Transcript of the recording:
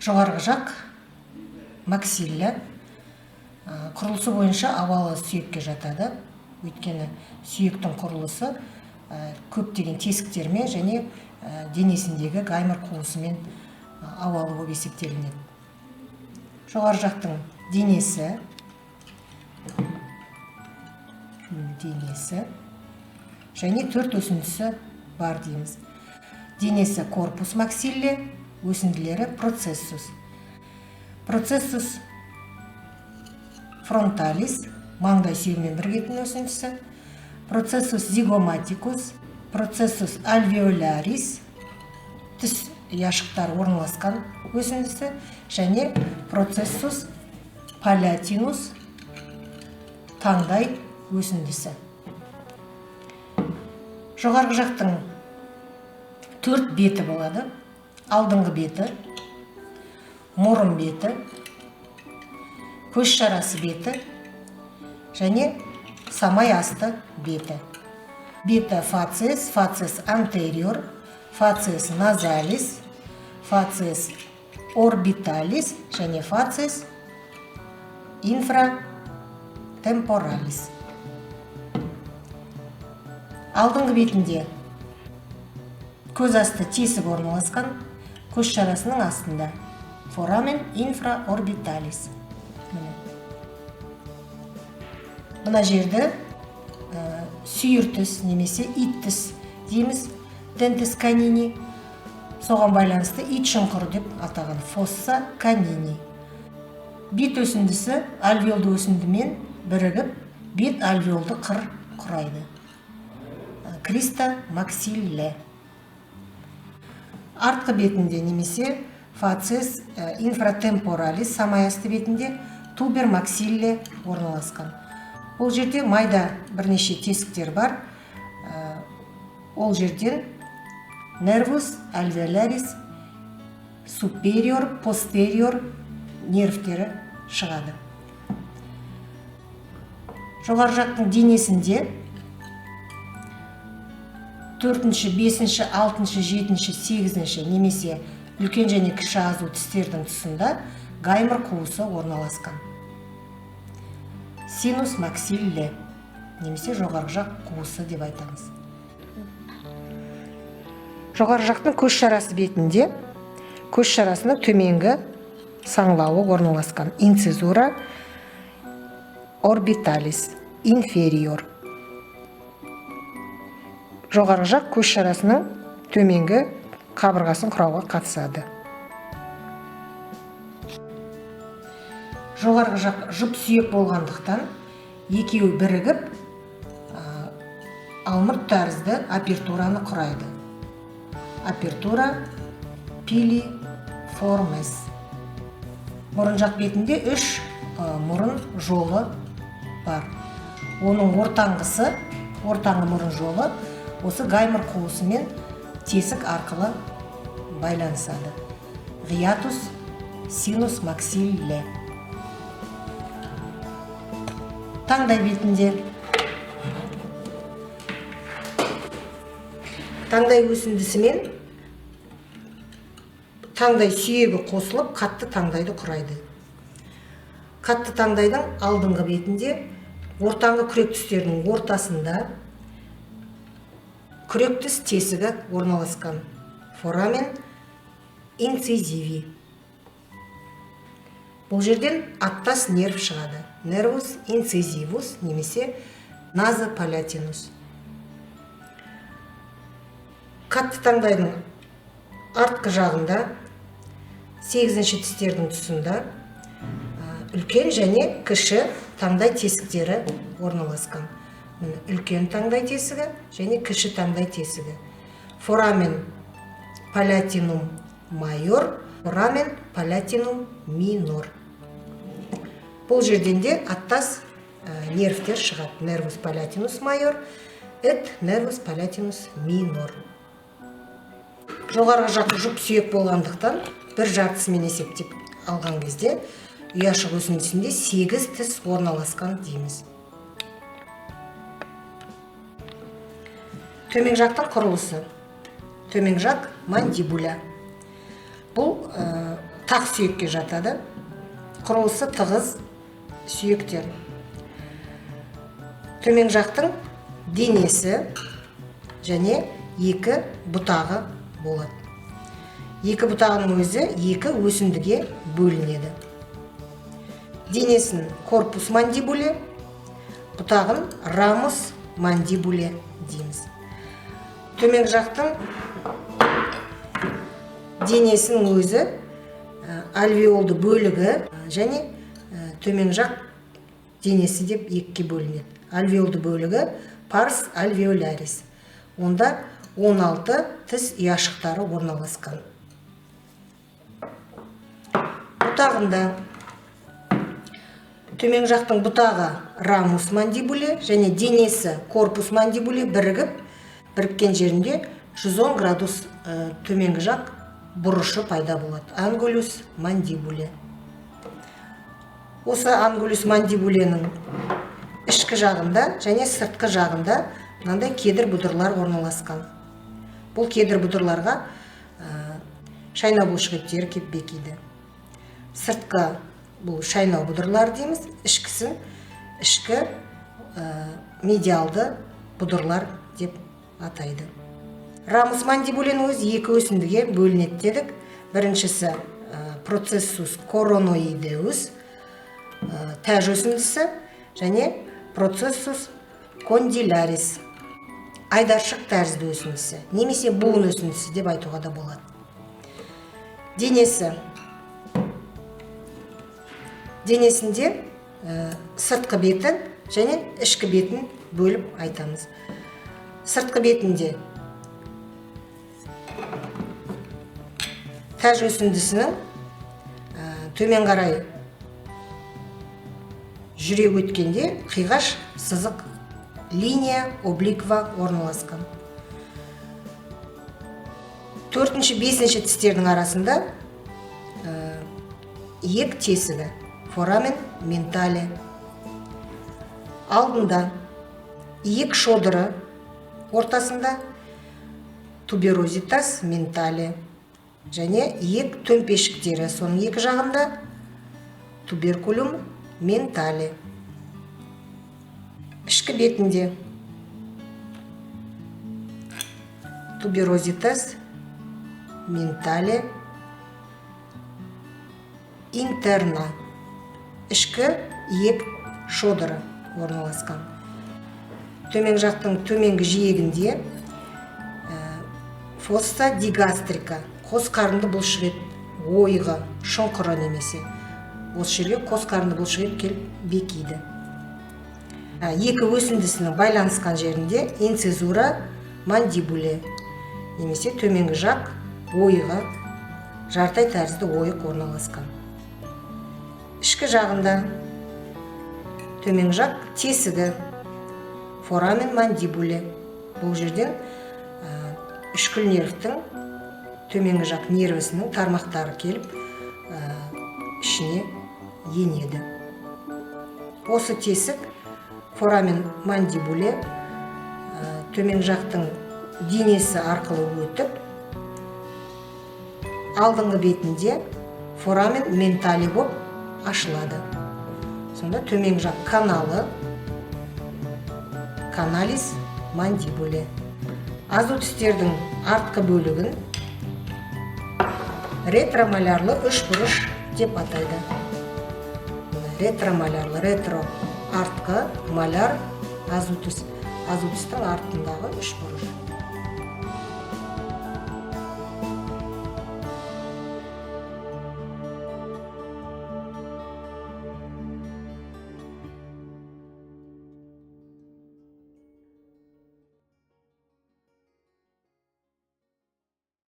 Жоғарғы жақ максилля құрылысы бойынша ауалы сүйекке жатады. Өйткені сүйектің құрылысы көптеген тесіктермен және денесіндегі гаймор қуысымен ауалы болып есептелінеді. Жоғары жақтың денесі және төрт өсіндісі бар дейміз. Денесі корпус максилле, өсінділері процессус. Процессус фронталис, маңдай сүйегімен бірігетін өсіндісі, процессус зигоматикус, процессус альвеолярис, тіс ұяшықтары орналасқан өсіндісі, және процессус палатинус, таңдай өсіндісі. Жоғарғы жақтың төрт беті болады. Алдыңғы беті, мұрын беті, көз шарасы беті және самай асты беті. Беті фациес, фациес антериор, фациес назалис, фациес орбиталис және фациес инфратемпоралис. Алдыңғы бетінде көз асты тесік орналасқан, көз шарасының астында форамен инфраорбиталис. Міне. Мына жерді сүйір тіс немесе ит тіс дейміз, дентис канини. Соған байланысты ит шұңқыры деп атаған, фосса канини. Бет өсіндісі альвеолды өсіндімен бірігіп, бет альвеолды қыр құрайды. Криста максилле. Артқы бетінде немесе фациес инфратемпоралис, самай асты бетінде тубер максилле орналасқан. Бұл жерде майда бірнеше тесіктер бар. Ол жерден нервус альвеолярис супериор, постериор нервтері шығады. Жоғары жақтың денесінде 4-ші, 5-ші, 6-шы, 7-ші, 8-ші немесе үлкен және кіші азу тістердің тұсында гаймор қуысы орналасқан. Синус максилле немесе жоғарғы жақ қуысы деп айтамыз. Жоғары жақтың көз шарасы бетінде көз шарасының төменгі саңлауы орналасқан. Инцизура орбиталис инфериор. Жоғарғы жақ көз шарасының төменгі қабырғасын құрауға қатысады. Жоғарғы жақ жұп сүйек болғандықтан екеуі бірігіп, алмұрт тәрізді апертураны құрайды. Апертура пилиформес. Мұрын жақ бетінде үш мұрын жолы бар. Оның ортаңғысы, ортаңғы мұрын жолы осы гаймор қуысымен тесік арқылы байланысады. Гиатус синус максилле. Таңдай бетінде таңдай өсіндісімен таңдай сүйегі қосылып қатты таңдайды құрайды. Қатты таңдайдың алдыңғы бетінде ортаңғы күрек тістердің ортасында күрек тіс тесігі орналасқан. Форамен инцизиви. Бұл жерден аттас нерв шығады. Нервус инцизивус немесе назопалатинус. Қатты таңдайдың артқы жағында 8-ші тістердің тұсында үлкен және кіші таңдай тесіктері орналасқан. Міне, үлкен таңдай тесігі және кіші таңдай тесігі. Форамен палатинум майор, форамен палатинум минор. Бұл жерден де аттас нервтер шығады. Нервус палатинус майор, эт нервус палатинус минор. Жоғарғы жақ жұп сүйек болғандықтан бір жартысымен есептеп алған кезде ұяшық өсіндісінде 8 тіс орналасқан дейміз. Төмен жақтың құрылысы. Төмен жақ мандибуля. Бұл Тақ сүйекке жатады. Құрылысы тығыз сүйектер. Төмен жақтың денесі және екі бұтағы болады. Екі бұтағының өзі екі өсіндіге бөлінеді. Денесін корпус мандибуле, бұтағын рамус мандибуле дейміз. Төмен жақтың денесінің өзі альвеолды бөлігі және төмен жақ денесі деп екіге бөлінеді. Альвеолды бөлігі парс альвеолярис. Онда 16 тіс ұяшықтары орналасқан. Бұтағында төмен жақтың бұтағы рамус мандибуле және денесі корпус мандибуле бірігіп, біріккен жерінде 110 градус төменгі жақ бұрышы пайда болады. Ангулюс мандибуле. Осы ангулюс мандибуленің ішкі жағында және сыртқы жағында мынандай кедір бұдырлар орналасқан. Бұл кедір бұдырларға шайнау бұлшықеттері кеп бекиді. Сыртқы бұл шайнау бұдырлар дейміз, ішкісін ішкі медиалды бұдырлар деп атайды. Рамус мандибуленің өзі екі өсіндіге бөлінеді дедік. Біріншісі процессус короноидеус, тәж өсіндісі, және процессус кондилярис, айдаршық тәрізді өсіндісі, немесе буын өсіндісі деп айтуға да болады. Денесінде сыртқы бетін және ішкі бетін бөліп айтамыз. Сыртқы бетінде тәж өсіндісінің төмен қарай жүре өткенде қиғаш сызық линия обликва орналасқан. Төртінші, бесінші тістердің арасында иек тесігі, форамен ментале. Алдында иек шодыры, ортасында туберозитас ментале және иек төмпешіктері, соның екі жағында туберкулюм ментале. Ішкі бетінде туберозитас ментале интерна, ішкі иек шодыры орналасқан. Төмен жақтың төменгі жиегінде фосса дигастрика, қос қарынды бұлшықет ойығы, шұңқыры немесе осы жерге қос қарынды бұлшықет келіп бекиді. Екі өсіндісінің байланысқан жерінде инцизура мандибуле немесе төменгі жақ ойығы, жартай тәрізді ойық орналасқан. Ішкі жағында төменгі жақ тесігі, форамен мандибуле. Бұл жерден үшкіл нервтің төменгі жақ нервісінің тармақтары келіп ішіне енеді. Осы тесік форамен мандибуле төменгі жақтың денесі арқылы өтіп, алдыңғы бетінде форамен ментале боп ашылады. Сонда төменгі жақ каналы, каналис мандибуле. Азу тістердің артқы бөлігін ретромолярлы үшбұрыш деп атайды. Ретромолярлы, ретро артқы, моляр азу тіс, азу тістің артындағы үшбұрыш.